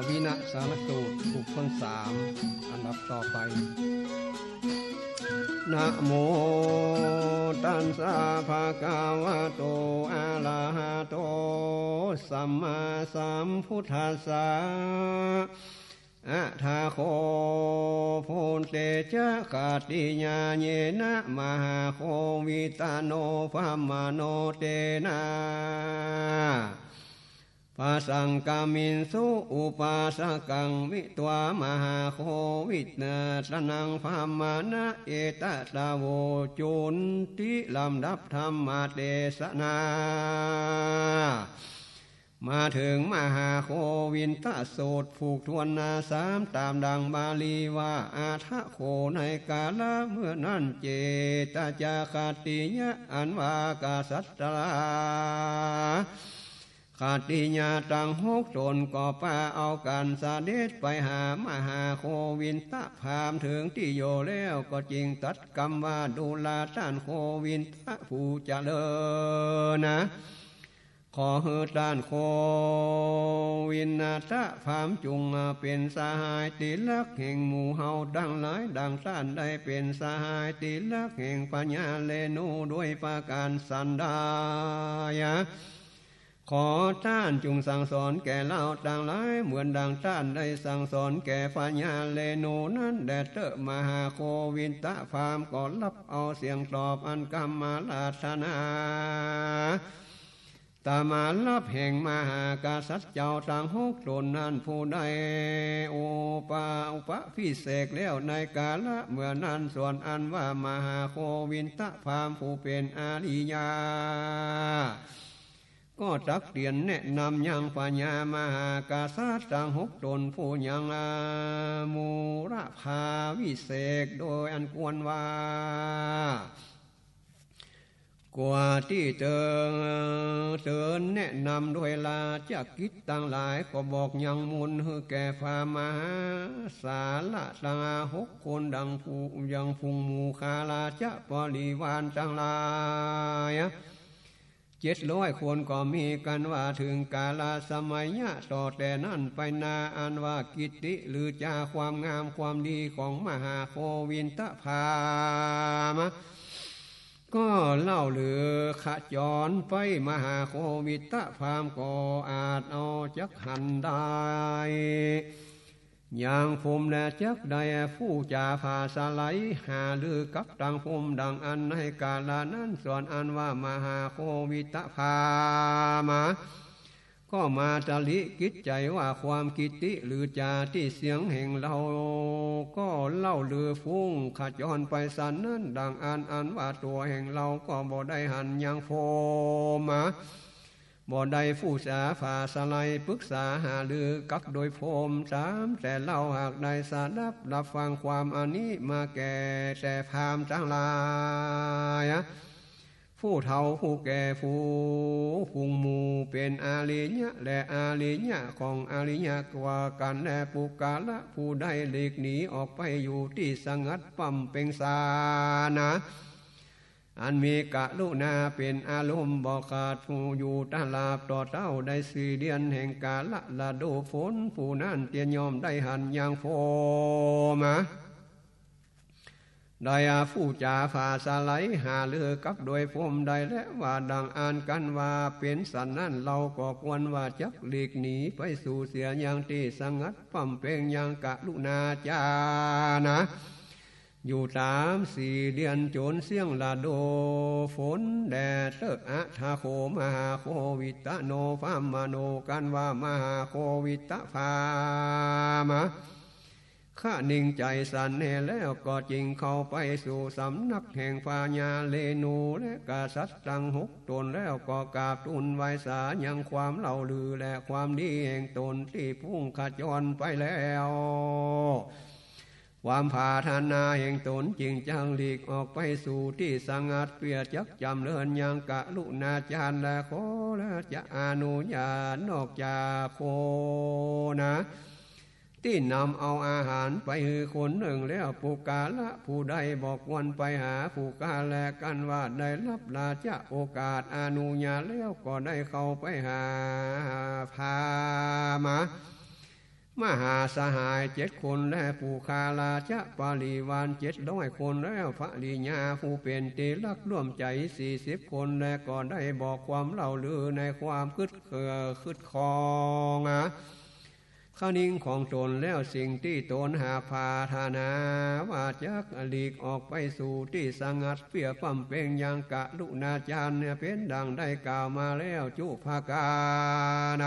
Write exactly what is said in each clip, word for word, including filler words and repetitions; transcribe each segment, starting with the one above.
วินะสารสูตร ผูกถ้วนสาม อันดับต่อไป นะโมตัสสะ ภะคะวะโต อะระหะโต สัมมาสัมพุทธัสสะ อะถะโข พุทเทจะ ขัตติยาเยนะ มหาโควิตโน พรหมโน เตนะ ปะสังคามินสุ อุปาสกัง วิตวา มหาโควิตตะนัง พรหมนะ เอตะตะโว จุนติ ลำดับธรรมเตสนา มาเถิงมหาโควิตตะสูตร ผูกถ้วนนาสาม ต๋ามดังบาลีว่า อะถะโข ในกาละเมื่อนั้น เจตะจะ ขัตติยะ อันว่ากษัตรา ขัตติยาตังหกต๋น ก็ปาเอากั๋นเสด็จไปหามหาโควิตตะพราหมณ์ เถิงตี้อยู่แล้ว ก็จึงตรัสกำว่า ดูราต้านโควิตตะผู้เจริญนะ ขอหื้อต้านโควิตตะพราหมณ์ จุ่งมาเป๋นสหายตี้ฮักแห่งหมู่เฮาตังหลาย ดังต้านได้เป๋นสหายตี้ฮักแห่งพญาเรณูด้วยประก๋านสันใด ขอต้านจุ่งสั่งสอนแก่เฮาตังหลาย เหมือนดังต้านได้สั่งสอนแก่พญาเรณูนั้นแลเต๊อะ มหาโควิตตะพราหมณ์ก็ฮับเอาเสียงตอบอันกำอาราธนา ต๋ามอาลัพธ์แห่งมหากษัตริย์เจ้าตังหกต๋นนั้น ผู้ได้อุปา อุปาภิเษกแล้วในกาละเมื่อนั้น ส่วนอันว่ามหาโควิตตะพราหมณ์ผู้เป๋นอาริยะ ก็ตักเตือนแนะนำยังพญามหากษัตริย์ตังหกต๋นผู้ยังอามูรภาวิเศษ โดยอันควรว่า กว่าตี้เติง เตือนแนะนำด้วยราชกิจตังหลาย ก็บอกยังมนต์หื้อแก่พราหมณ์มหาศาละตังหกคน ดังผู้ ยังฝูงหมู่ข้าราชบริวารตังหลาย เจ็ดร้อยคน ก็มีกั๋นว่า เถิงกาลสมัยยะต่อแต่นั้นไปนา อันว่ากิตติฤจฉา ความงามความดีของมหาโควิตตะพราหมณ์ ก็เล่าลือขจรไป มหาโควิตตะพราหมณ์ก็อาจเอาจักหันได้ ยังพรหมและจักได้ผู้จ๋าผาสะไหลหาลือกับตังพรหม ดังอั้นในกาละนั้น ส่วนอันว่ามหาโควิตตะพราหมณ์ ก็มาตริกิจใจ๋ว่า ความกิตติฤจฉาตี้เสียงแห่งเฮา ก็เล่าลือฟุ้งขจรไปสันนั้น ดังอั้น อันว่าตั๋วแห่งเฮาก็บ่ได้หันยังพรหม บ่ได้ผู้จ๋าผาสะไหลปึกษาหาลือกับโดยพรหม ต๋ามแต่เฮาหากได้สดับรับฟังความอันนี้มาแก่แต่พราหมณ์ตังหลาย ผู้เฒ่าผู้แก่ผู้ฝูงหมู่เป๋นอาริยะและอาริยะของอาริยะกว่ากั๋น และปุคคละผู้ใดหลีกหนีออกไปอยู่ตี้สงัดป้ำเป๋งสานะ อันมีกรุณาเป๋นอารมณ์บ่ขาดผู้อยู่ตลาดต่อเต้าได้สี่เดือนแห่งกาละฤดูฝน ผู้นั้นเตียนย่อมได้หันยังพรหม ได้ผู้จ๋าผาสะไหลหาลือกับโดยพรหมได้ และว่าดังอั้น กันว่าเป๋นสันนั้น เฮาก็ควรว่าจักหลีกหนีไปสู่เสียยังตี้สงัดป้ำเป๋งยังกรุณาจานะ อยู่ต๋ามสี่เดือนจ๋นเสี้ยงฤดูฝนแลเต๊อะ อะถะโข มหาโควิตตะโน พรหมโน กันว่ามหาโควิตตะพราหมณ์ ครั้นนิ่งใจ๋สันแน่แล้ว ก็จึงเข้าไปสู่สำนักแห่งพญาเรณูและกษัตริย์ตังหกต๋น แล้วก็กราบทูลไหว้สายังความเล่าลือและความดีแห่งต๋นตี้ฟุ้งขจรไปแล้ว ความผาถนาแห่งต๋นจึงจักหลีกออกไปสู่ตี้สงัด เปื้อจักจ๋ำเริญยังกรุณาจารย์ และขอราชอนุญาตนอกจากโคนะ ตี้นำเอาอาหารไปหื้อคนนึ่งแล้ว ปุคคละผู้ใดบ่ควรไปหาผู้ฆ่า และกันว่าได้รับราชโอกาสอนุญาตแล้ว ก็ได้เข้าไปหาพราหมณ์ มหาสหายเจ็ดคน และปุคคลาจะปริวารเจ็ดร้อยคน แล้วภริยาผู้เป๋นตี้ฮักร่วมใจ๋สี่สิบคน และก็ได้บอกความเล่าลือในความคลึก เอ่อ คลึกครอง คะนิงของตนแล้ว สิ่งตี้ตนหากปรารถนาว่าจักหลีกออกไปสู่ตี้สงัดเปื้อปำเป็งยังกรุณาจารย์ เป๋นดังได้กล่าวมาแล้วจุประก๋าน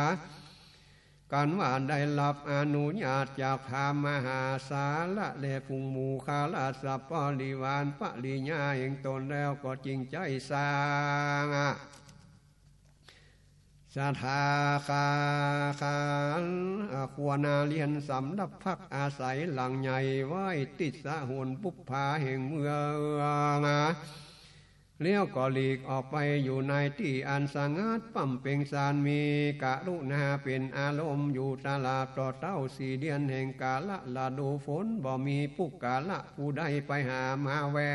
กั๋นว่าได้ฮับอนุญาตจากพราหมณ์มหาสหายและปุคคลาจะปริวาร ภริยาแห่งตนแล้วก็จึงใจ๊สร้าง ศาลาคา คาร ครัวนาเรือนสำหรับพักอาศัยหลังใหญ่ไว้ติดสะหนปุบผาแห่งเมือง แล้วก็หลีกออกไปอยู่ในตี้อันสงัดปำเป็งสัน มีกรุณาเป๋นอารมณ์อยู่ตลอดต่อเต้าสี่เดือนแห่งกาละฤดูฝน บ่มีปุคคละผู้ใดไปหามาแว่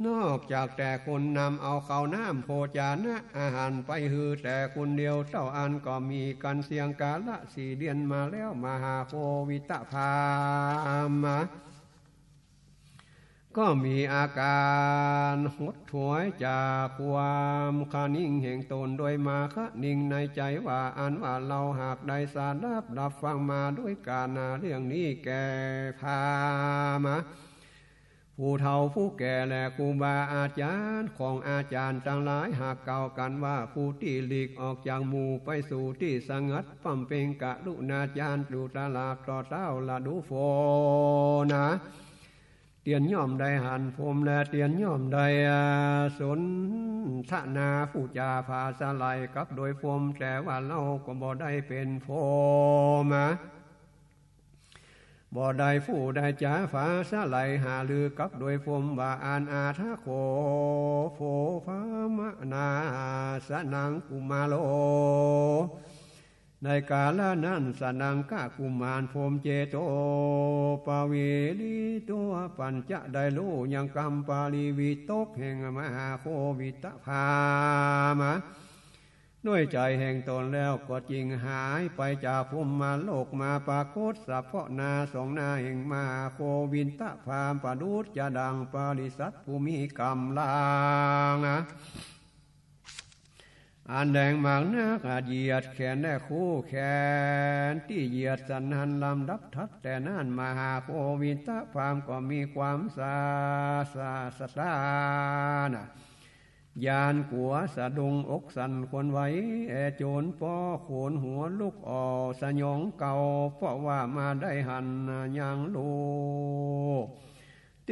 นอกจากแต่คนนำเอาข้าวน้ำโภชนะอาหารไปหื้อแต่คนเดียวเต้าอั้น ก็มีกั๋นเสี้ยงกาละสี่เดือนมาแล้ว มหาโควิตพราหมณ์ก็มีอาก๋านหดหวยจากความคะนิงแห่งตน โดยมาคะนิงในใจ๋ว่า อันว่าเฮาหากได้สดับฮับฟังมาด้วยกั๋นนาเรื่องนี้แก่พราหมณ์ ผู้เฒ่าผู้แก่และครูบาอาจารย์ของอาจารย์ตังหลาย หากกล่าวกั๋นว่า ผู้ตี้หลีกออกจากหมู่ไปสู่ตี้สงัดปำเป็งกรุณาจารย์อยู่ตลอดต่อเต้าฤดูฝนนะ เตียนย่อมได้หันพรหม และเตียนย่อมได้สนทนาผู้จ๋าผาสะไหลกับโดยพรหม แต่ว่าเฮาก็บ่ได้เป๋นพรหม บ่ได้ผู้ได้จ๋าผาสะไหลหาลือกับโดยพรหมว่า อันอาทะโข โภ พมนา สนังกุมารโล ในกาละนั้น สนังคะกุมารพรหมเจโตปวีริโต ปัญจะได้ฮู้ยังกำปริวิตกแห่งมหาโควิตพราหมณ์ ด้วยใจ๋แห่งตนแล้วก็จึงหายไปจากพรหมโลกมาปรากฏสะเพาะหน้าสองหน้าแห่งมหาโควิตพราหมณ์ ประดุจจะดังปริษัทผู้มีก๋ำลัง อันแรงมากนัก เหยียดแขนและคู่แขนตี้เหยียดสนั่น ลำดับถัดแต่นั้น มหาโควิตพราหมณ์ก็มีความสะ สะ สะท้าน หวาดกลัวสะดุ้งอกสั่นขวัญไหว แอจนป้อขนหัวลุกอ่อสยองเก่า เพราะว่ามาได้หันยังลูก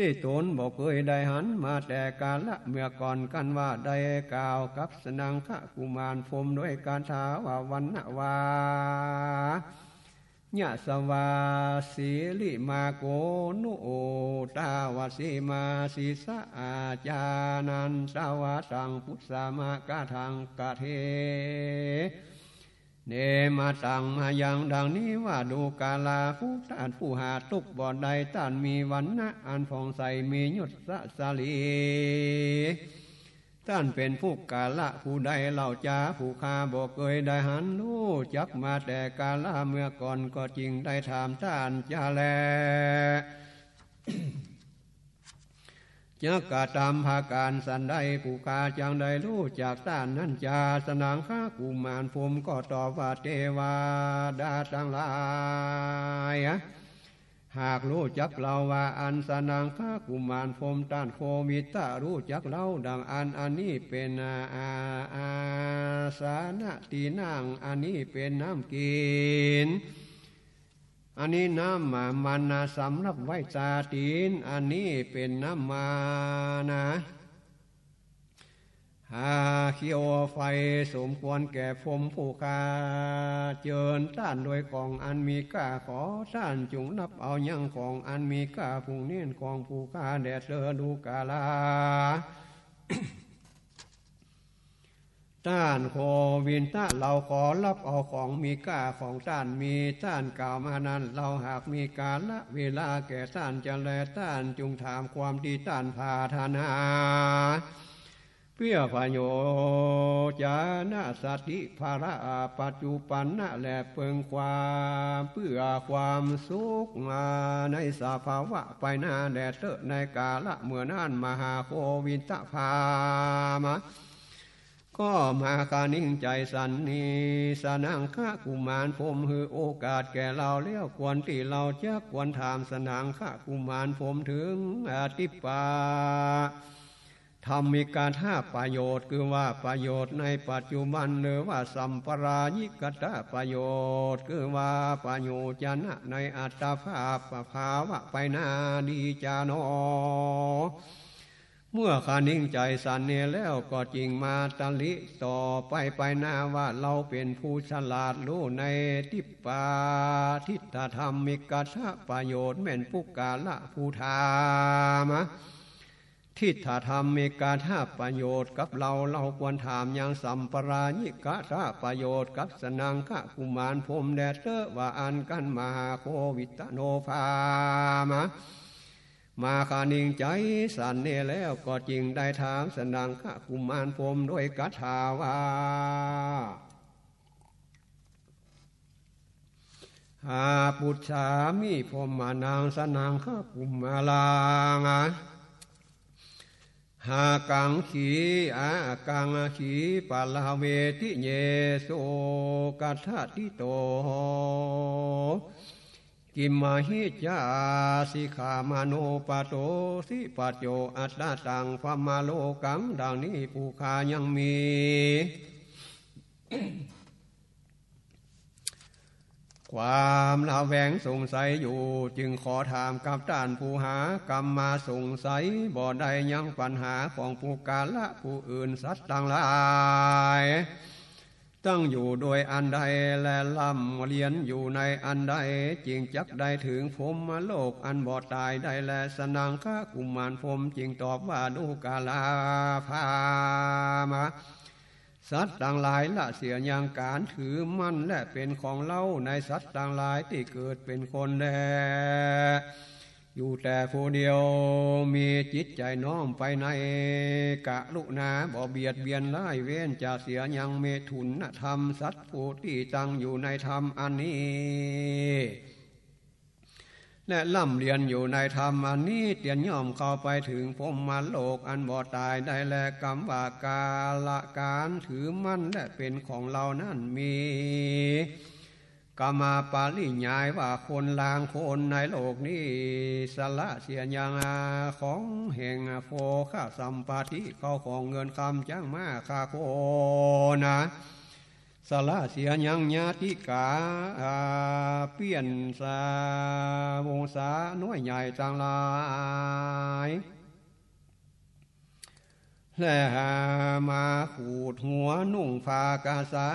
ตี้ตนบ่เกยได้หันมาแต่กาละเมื่อก่อน กันว่าได้กล่าวกับสนังคะกุมารพรหมด้วยคาถาว่า วัณณวา ยะสวา สิริมาโก นุตาวา สีมา สีสะ อาจานันตวาตัง ปุสสะมะกะทังกะเท เน มาตัง มายัง ดังนี้ว่า ดูกรา ผู้ต้านผู้หาตุ๊กข์บ่ได้ ต้านมีวัณณะอันผ่องใส มียศสะสะหลี ต้านเป๋นปุคคละผู้ใดเล่าจา ผู้ข้าบ่เกยได้หันฮู้จักมาแต่กาละเมื่อก่อน ก็จึงได้ถามต้านจะแล จักกระตำประก๋านสันใด ผู้ข้าจักได้ฮู้จักต้านนั้นจา สนังคะกุมารพรหมก็ตอบว่า เตวาดาตังหลาย หากฮู้จักเล่าว่า อันสนังคะกุมารพรหมต้านโควิตะฮู้จักเล่าดังอั้น อันนี้เป๋น อา อา อาสนะตี้นั่ง อันนี้เป๋นน้ำกิ๋น อันนี้น้ำมันสำหรับไว้ตาตี๋น อันนี้เป๋นน้ำมันนะ หาเขี้ยวไฟสมควรแก่พรหมผู้ข้าเจิญต้านโดยของอันมีค่า ขอต้านจุ่งฮับเอายังของอันมีค่าผู้นี้ของผู้ข้าแด่เตอ ดูกรา ต้านโควิตะ เฮาขอฮับเอาของมีค่าของต้าน มีต้านกล่าวมานั้น เฮาหากมีกาละเวลาแก่ต้านจะแล ต้านจุ่งถามความตี้ต้านปรารถนา เปื้อประโยชน์ จานะ สติ ภาระ ปัจจุบันนะ และเปิงความ เปื้อความสุข มาในสภาวะไปหน้าแลเต๊อะ ในกาละเมื่อนั้น มหาโควิตพราหมณ์ ก็มาคะนิงใจ๋สันนี้ สนังคะกุมารพรหมหื้อโอกาสแก่เฮาแล้ว ควรตี้เฮาจักควรถามสนังคะกุมารพรหมเถิง อทิปปา ธัมมิกถประโยชน์ คือว่าประโยชน์ในปัจจุบัน หรือว่าสัมปรายิกถประโยชน์ คือว่าประโยชน์จานะในอัตภาพภาวะไปหน้าดีจาหนอ เมื่อคะนิงใจ๋สันนี้แล้ว ก็จึงมาตริต่อไปไปหน้าว่า เฮาเป๋นผู้ฉลาดฮู้ในทิปปาทิฏฐธัมมิกถประโยชน์ แม่นปุคคละผู้ถาม ทิฏฐธัมมิกถประโยชน์กับเฮา เฮาควรถามยังสัมปรายิกถประโยชน์กับสนังคะกุมารพรหมแลเต๊อะ ว่าอั้นกั๋น มหาโควิตโนพราหมณ์ มาคะนิงใจ๋สันนี้แล้ว ก็จึงได้ถามสนังคะกุมารพรหมโดยคาถาว่า อา ปุจฉามิ พรหมานัง สนังคะกุมมารัง อากังขี อากังขี ปะละเวทิเย โสกัสสะติโต กิมมะหิจจาสิกขามโนปะโตสิ ปัจโจอัตตะตัง พรหมโลกัง ดังนี้ผู้ข้ายังมี ความระแวงสงสัยอยู่ จึงขอถามกับต้านผู้หากำมาสงสัยบ่ได้ยังปัญหาของปุคคละผู้อื่น สัตว์ตังหลาย ตั้งอยู่โดยอันใด และร่ำเรียนอยู่ในอันใด จึงจักได้เถิงพรหมโลกอันบ่ต๋ายได้แล สนังคะกุมารพรหมจึงตอบว่า ดูกราพราหมณ์ สัตว์ตังหลายละเสียยังก๋านถือมั่นและเป๋นของเฮาในสัตว์ตังหลายตี้เกิดเป๋นคนแล อยู่แต่ผู้เดียว มีจิตใจ๋น้อมไปในกรุณา บ่เบียดเบียนร้ายเว้น จะเสียยังเมถุนธรรม สัตว์ผู้ตี้ตั้งอยู่ในธรรมอันนี้ และร่ำเรียนอยู่ในธรรมอันนี้ เตียนย่อมเข้าไปเถิงพรหมโลกอันบ่ต๋ายได้แล กำว่ากาละก๋านถือมั่นและเป๋นของเฮานั้นมี กำมาปริยายว่าคนลางคนในโลกนี้ สละเสียยังของแห่งโภคสัมปติ เข้าของเงินคำจ๊างม้าข้าโคนะ สละเสียยังญาติกา อา เปื้อนสาวงศาน้อยใหญ่ตังหลาย และหามาขูดหัวนุ่งผ้ากาสา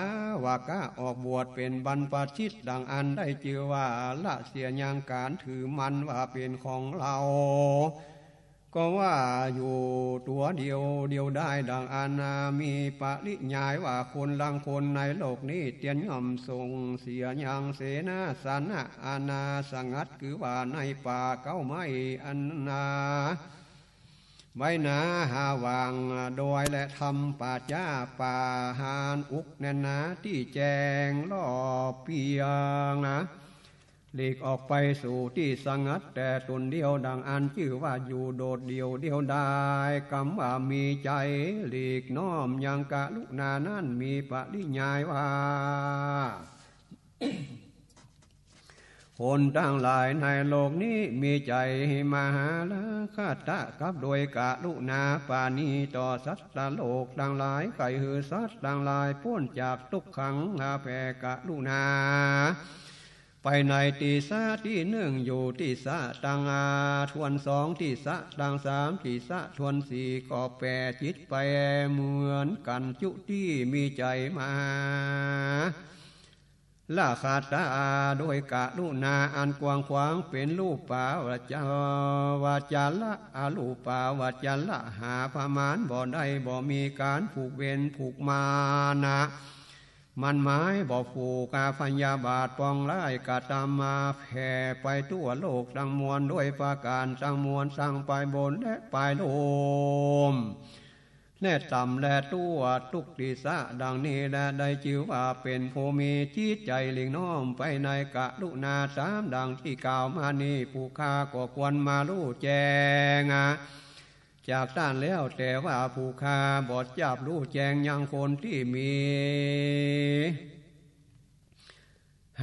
วกะออกบวชเป๋นบรรพชิต ดังอั้นได้จื้อว่าละเสียยังก๋านถือมั่นว่าเป๋นของเฮา ก็ว่าอยู่ตั๋วเดียวเดียวดาย ดังอั้นนา มีปริยายว่าคนลางคนในโลกนี้ เตียนย่อมส่งเสียยังเสนาสนะอันนาสงัด คือว่าในป่าเก๊าไม้อันนา ไว้หนาหาหว่างดอยและถ้ำป่าจ๊า ป่าหานอุกแน่นหนา ตี้แจ้งรอบเปียงนะ หลีกออกไปสู่ตี้สงัดแต่ต๋นเดียว ดังอั้นจื้อว่าอยู่โดดเดี่ยวเดียวดาย กำว่ามีใจ๋หลีกน้อมยังกรุณานั้น มีปริยายว่า คนตังหลายในโลกนี้มีใจ๋มหาราคะกับโดยกรุณาปราณีต่อสัตว์โลกตังหลาย ใค่หื้อสัตว์ตังหลายป๊นจากตุ๊กขัง แผ่กรุณา ไปในติสาตี้นึ่งอยู่ติสาตัง อา ถ้วนสอง ติสาตังสาม ติสาถ้วนสี่ ก็แผ่จิตไปเหมือนกั๋นจุติ มีใจ๋มหาราคะโดยกรุณาอันกว้างขวาง เป๋นรูปปาวัจจา วัจจาระ อรูปปาวัจจาระ หาประมาณบ่ได้ บ่มีก๋านผูกเวรผูกมานะ มั่นหมายบ่ผูกอาพยาบาทปองร้าย กระตำมาแผ่ไปทั่วโลกตังมวล โดยประก๋านตังมวล ตังปายบนและปายลุ่ม แน่ต่ำและตั๋วทุกติสะ ดังนี้แล ได้จื้อว่าเป๋นผู้มีจิตใจ๋หลิ่งน้อมไปในกรุณา ต๋ามดังตี้กล่าวมานี้ ผู้ข้าก็ควรมาฮู้แจ้ง จากต้านแล้ว แต่ว่าผู้ข้าบ่ทราบฮู้แจ้งยังคนตี้มี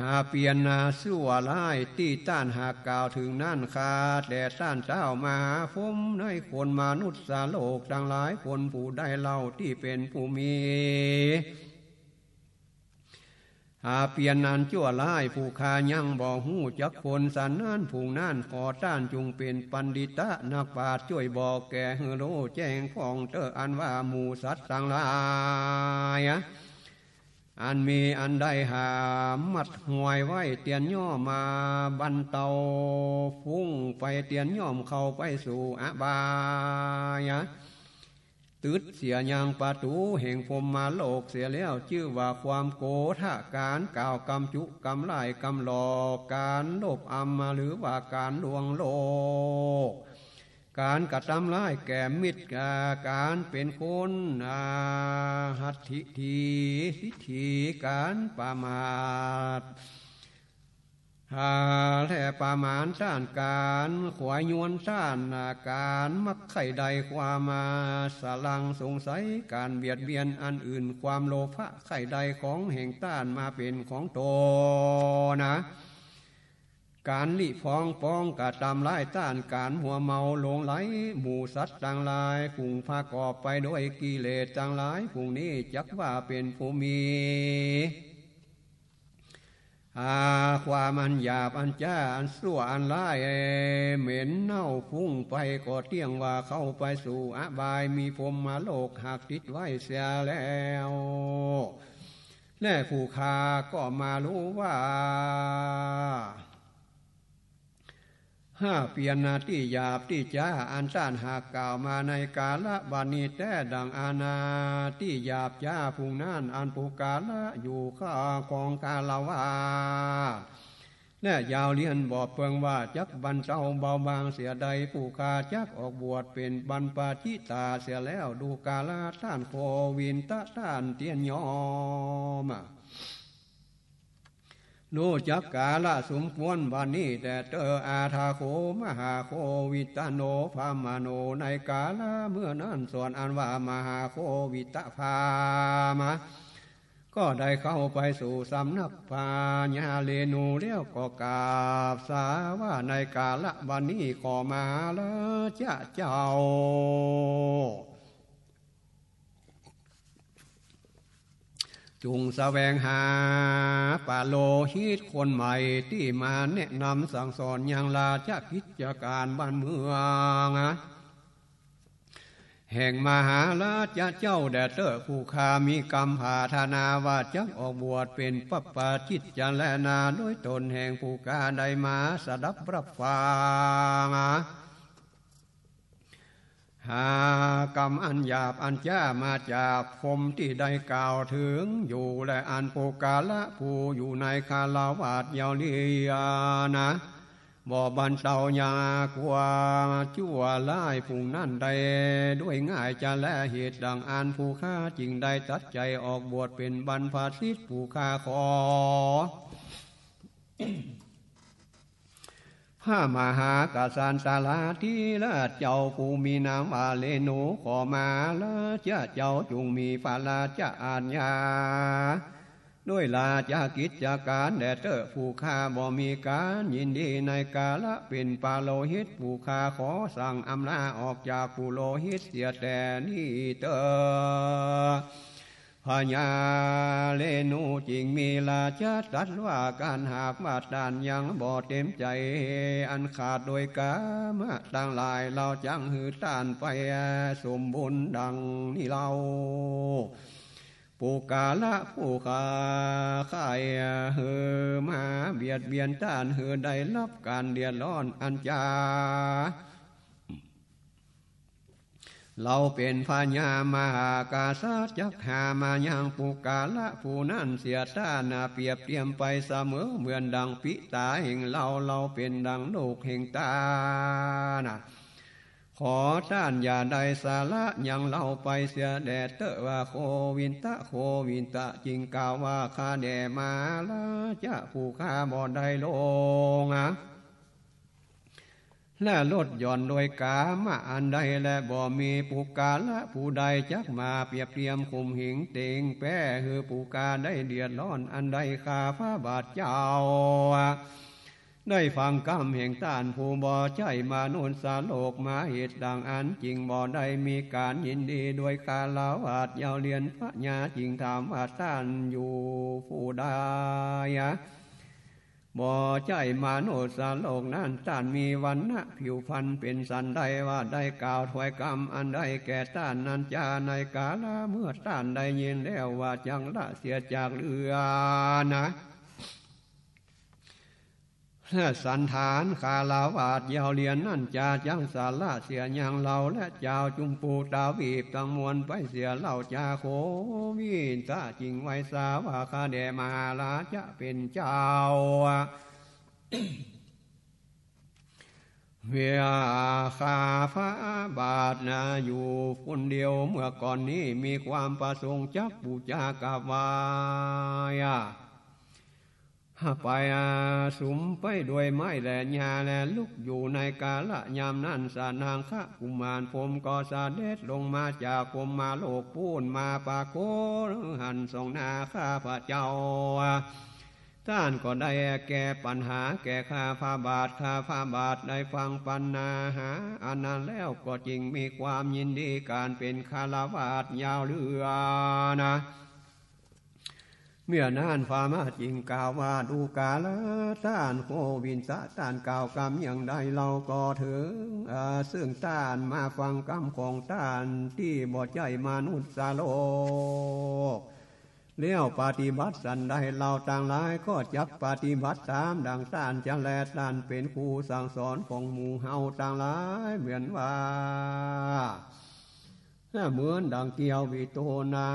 หาเปียรนาซั่วร้ายตี้ต้านหากกล่าวเถิงนั้น ข้าแต่ต้านเจ้ามหาพรหม ในคนมนุษย์โลกตังหลาย คนผู้ใดเล่าตี้เป๋นผู้มี หาเปียรอันจั่วร้าย ผู้ข้ายังบ่ฮู้จักคน สันนั้นผู้นั้นขอต้านจุ่งเป๋นปัณฑิตะนักปราชญ์ จ้วยบอกแก่หื้อฮู้แจ้งพ่องเต๊อะ อันว่าหมู่สัตว์ตังหลาย อันมีอันใดหามัดหวยไว้ เตียนย่อมมาบรรเตา ฟุ้งไปเตียนย่อมเข้าไปสู่อบาย ตึดเสียยังประตู๋แห่งพรหมโลกเสียแล้ว จื้อว่าความโกธะ ก๋านกล่าวกำจุกำล่ายกำหลอก ก๋านโลภอำหรือว่าก๋านลวงโลก ก๋านกระตำร้ายแก่มิตร ก๋านเป๋นคนอหัตถิ ทิฏฐิ ก๋านประมาท อ่า และประมาทต้านก๋านขวายยวนต้านก๋านมักใค่ได้ความสลังสงสัย ก๋านเบียดเบียนอันอื่น ความโลภะใค่ได้ของแห่งต้านมาเป๋นของตนนะ ก๋านลี้พองปองกระตำร้ายต้าน ก๋านมัวเมาหลงใหล หมู่สัตว์ตังหลาย ฝูงประกอบไปด้วยกิเลสตังหลาย ฝูงนี้จักว่าเป๋นผู้มี อา ความอันหยาบอันจ้า อันซั่วอันร้าย เหม็นเน่าฟุ้งไป ก็เตี้ยงว่าเข้าไปสู่อบาย มีพรหมโลกหักติดไว้เสียแล้ว และผู้ข้าก็มาฮู้ว่า ห้าเปียรนาตี้หยาบตี้จ้า อันต้านหากกล่าวมาในกาละบัดนี้แต๊ ดังอานาตี้หยาบจ้า ฝูงนั้น อันปุคคละอยู่ข้าของฆราวาส และยาวเยียดบ่เปิงว่าจักบรรเทาเบาบางเสียใด ผู้ข้าจักออกบวชเป๋นบรรพชิตาเสียแล้ว ดูกราต้านโควิตะ ต้านเตียนย่อม ฮู้จักกาละสมควรบัดนี้แต๊เต๊อะ อัฏฐะโข มหาโควิตโน พราหมโณ ในกาละเมื่อนั้น ส่วนอันว่ามหาโควิตพราหมณ์ ก็ได้เข้าไปสู่สำนักพญาเรณูแล้ว ก็กราบสาว่า ในกาละบัดนี้ขอมหาราชเจ้า จุ่งแสวงหาปุโรหิตคนใหม่ตี้มาแนะนำสั่งสอนยังราชกิจก๋านบ้านเมือง แห่งมหาราชเจ้าแต๊เต๊อะ ผู้ข้ามีกำผาถนาว่าจักออกบวชเป๋นปัพพชิตแต๊นา โดยต๋นแห่งผู้ข้าได้มาสดับรับฟัง หากำอันหยาบอันจ้ามาจากพรหมตี้ได้กล่าวเถิงอยู่ และอันปุคคละผู้อยู่ในฆราวาสยาวเยียดนะ บ่บรรเทายังความจั่วร้ายฝูงนั้นได้ด้วยง่ายจะแล เหตุดังอั้นผู้ข้าจึงได้ตัดใจ๋ออกบวชเป๋นบรรพชิต ผู้ข้าขอ พระมหากษัตริย์สาราธิราชเจ้าผู้มีนามว่าเรณู ขอมหาราชเจ้าจุ่งมีพระราชอาญา ด้วยราชกิจก๋านแต๊เต๊อะ ผู้ข้าบ่มีก๋านยินดีในกาละเป๋นปุโรหิต ผู้ข้าขอสั่งอำลาออกจากปุโรหิตเสียแต่นี้เต๊อะ พญาเรณูจึงมีราชะตรัสว่า คันหากว่าต้านยังบ่เต๋มใจ๋อันขาดโดยก๋ามะตังหลาย เฮาจักหื้อต้านไปสมบูรณ์ดังนี้เล่า ปุคคละผู้ข้าใค่หื้อมาเบียดเบียนต้านหื้อได้ฮับก๋านเดือดร้อนอันจ้า เฮาเป๋นพญามหากษัตริย์จักหามายังปุคคละผู้นั้นเสีย ต้านนาเปรียบเตียมไปเสมอเหมือนดังปิตาแห่งเฮา เฮาเป๋นดังลูกแห่งต้านนา ขอต้านอย่าได้สละหยังเล่าไปเสียแด่เต๊อะ ว่าโควินทะ โควินทะจึงกล่าวว่า ข้าแด่มหาราชะผู้ข้าบ่ได้หลง และลดหย่อนโดยกามอันใด และบ่มีปุคคละผู้ใดจักมาเปรียบเทียมข่มเหงเต็งแป้หื้อผู้ข้าได้เดือดร้อนอันใด ข้าพระบาทเจ้าได้ฟังกำแห่งต้านผู้บ่ใจ้มนุษย์โลกมาเหตุดังอั้น จึงบ่ได้มีก๋านยินดีโดยคารวาส เย้าเยียนพญาจึงถามว่า ต้านอยู่ผู้ใด บ่ใจ้มนุษย์โลกนั้น ต้านมีวรรณะผิวพรรณเป๋นสันใด ว่าได้กล่าวถ้อยกำอันใดแก่ต้านนั้นจา ในกาละเมื่อต้านได้ยินแล้ว ว่าจักละเสียจากเรือนนะ และสัณฐานคารวาสเย้าเยียนนั้นจา จักสละเสียหยังเล่า และจาวจุมพูตวีปตังมวลไปเสียเล่าจา โควินทะจึงไหว้สาว่า ข้าแด่มหาราชะเป๋นเจ้า เวียข้าพระบาทนาอยู่คนเดียว เมื่อก่อนนี้มีความประสงค์จักบูชากราบไหว้ ไปสุมไปด้วยไม้และหญ้า และลุกอยู่ในกาละยามนั้น สนังคะกุมารพรหมก็เสด็จลงมาจากพรหมโลกปู้นมาปรากฏหั้นสองหน้าข้าพระเจ้า ต้านก็ได้แก้ปัญหาแก่ข้าพระบาท ข้าพระบาทได้ฟังปัญหาอันนั้นแล้วก็จึงมีความยินดีก๋านเป๋นคารวาสเย้าเยือนนะ เมื่อนั้นพราหมณ์จึงกล่าวว่า ดูกราต้านโควินทะ ต้านกล่าวกำอย่างใดเล่าก็เถิง เอ่อ ซึ่งต้านมาฟังกำของต้านตี้บ่ใจ้มนุษย์โลก แล้วปฏิบัติสันใด เฮาตังหลายก็จักปฏิบัติต๋ามดังต้านจะแล ต้านเป๋นครูสั่งสอนของหมู่เฮาตังหลาย เหมือนว่า เหมือนดังเกลียววิโตนา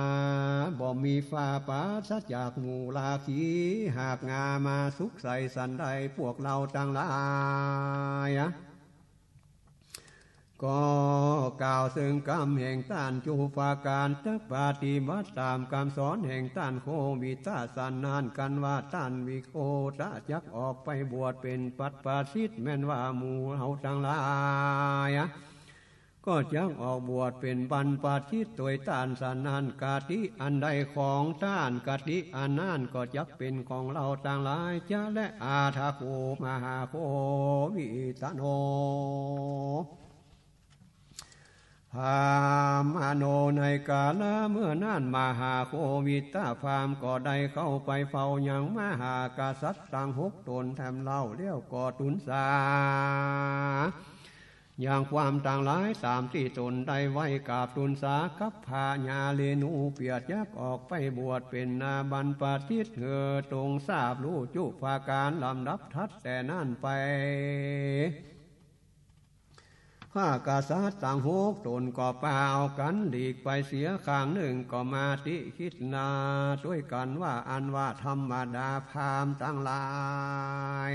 บ่มีฝ้าปราศจากหมู่ราคี หากงามาสุกใสสันใด พวกเฮาตังหลาย ก็กล่าวซึ่งกำแห่งต้านจุปการ จักปฏิบัติต๋ามกำสอนแห่งต้านโควินทะสันนั้น กันว่าต้านวิโคตะจักออกไปบวชเป๋นบรรพชิต แม่นว่าหมู่เฮาตังหลาย ก็จักออกบวชเป๋นบรรพชิตตวยต้านสันนั้น คติอันใดของต้าน คติอันนั้นก็จักเป๋นของเฮาตังหลายจะแล อาทะโข มหาโควิตโน พราหมโณ ในกาละเมื่อนั้น มหาโควิตพราหมณ์ก็ได้เข้าไปเฝ้ายังมหากษัตริย์ตังหกต๋นแถมเล่า แล้วก็ตู๋นสา อย่างความตังหลายต๋ามตี้ต๋นได้ไหว้กราบตู๋นสากับพญาเรณู เปื้อจักออกไปบวชเป๋นบรรพชิต หื้อตรงทราบฮู้จุปการ ลำดับถัดแต่นั้นไป พระกษัตริย์ตังหกต๋นก็ปาเอากั๋นหลีกไปเสียข้างนึ่ง ก็มาติคิดนาตวยกั๋นว่า อันว่าธรรมดาพราหมณ์ตังหลาย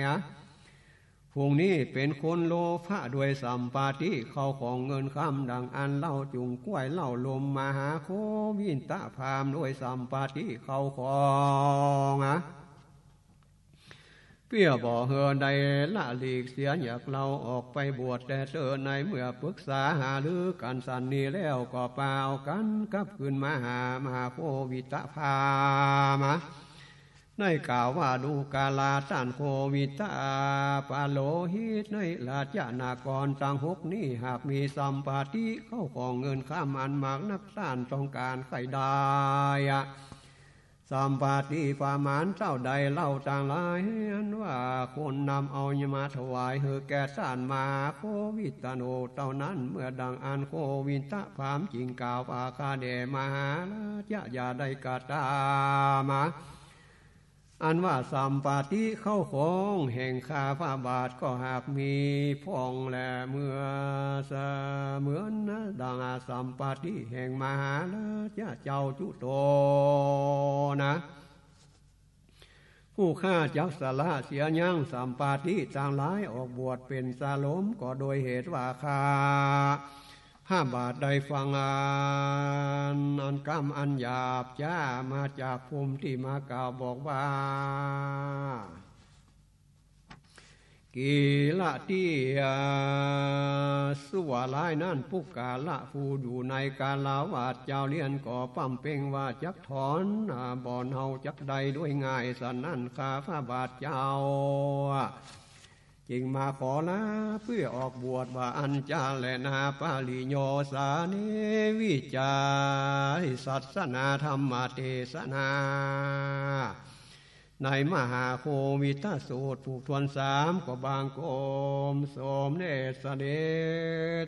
พวกนี้เป๋นคนโลภะด้วยสัมปติเข้าของเงินคำ ดังอั้นเฮาจุ่งก้วยเล่าลมมหาโควิตพราหมณ์ด้วยสัมปติเข้าของ เปื้อบ่หื้อได้ละหลีกเสียจากเฮาออกไปบวชแต่เต๊อะ ในเมื่อปรึกษาหารือกั๋นสันนี้แล้ว ก็ปาเอากั๋นกลับคืนมาหามหาโควิตพราหมณ์ ได้กล่าวว่า ดูกราต้านโควิตปโรหิต ในราชนครตังหกนี้ หากมีสัมปติเข้าของเงินคำอันมากนัก ต้านต้องก๋านใค่ได้ สัมปติประมาณเต้าใดเล่าตังหลาย อันว่าคนนำเอามาถวายหื้อแก่ต้านมหาโควิตโณเต้านั้น เมื่อดังอั้นโควิตพราหมณ์จึงกล่าวว่า ข้าแด่มหาราชะ อย่าได้กระตำ อันว่าสัมปติเข้าของแห่งข้าพระบาทก็หากมีพ่องแล เมื่อเสมือนดังสัมปติแห่งมหาราชะเจ้าจุโตนะ ผู้ข้าจักสละเสียยังสัมปาติตังหลายออกบวชเป๋นสาโลม ก็โดยเหตุว่าข้าพระบาทได้ฟังอัน อันกำอันหยาบจ๊ามาจากภูมิตี้มากล่าวบอกว่า กิลติอาสุวาลายนั้น ปุคคละผู้อยู่ในคฤหาสน์เจ้าเรือนก็ปำเป่งว่าจักถอน อ่า บ่อนเฮาจักได้โดยง่าย สะนั้นข้าพระบาทเจ้า จึงมาขอลาเปื้อออกบวช ว่าอั้นจา แลนา ปริโยสาเน วิจาริศาสนาธรรมเตสนา ในมหาโควิทสูตรผูกถ้วนสาม ก็บังคมสมเด็จเสด็จ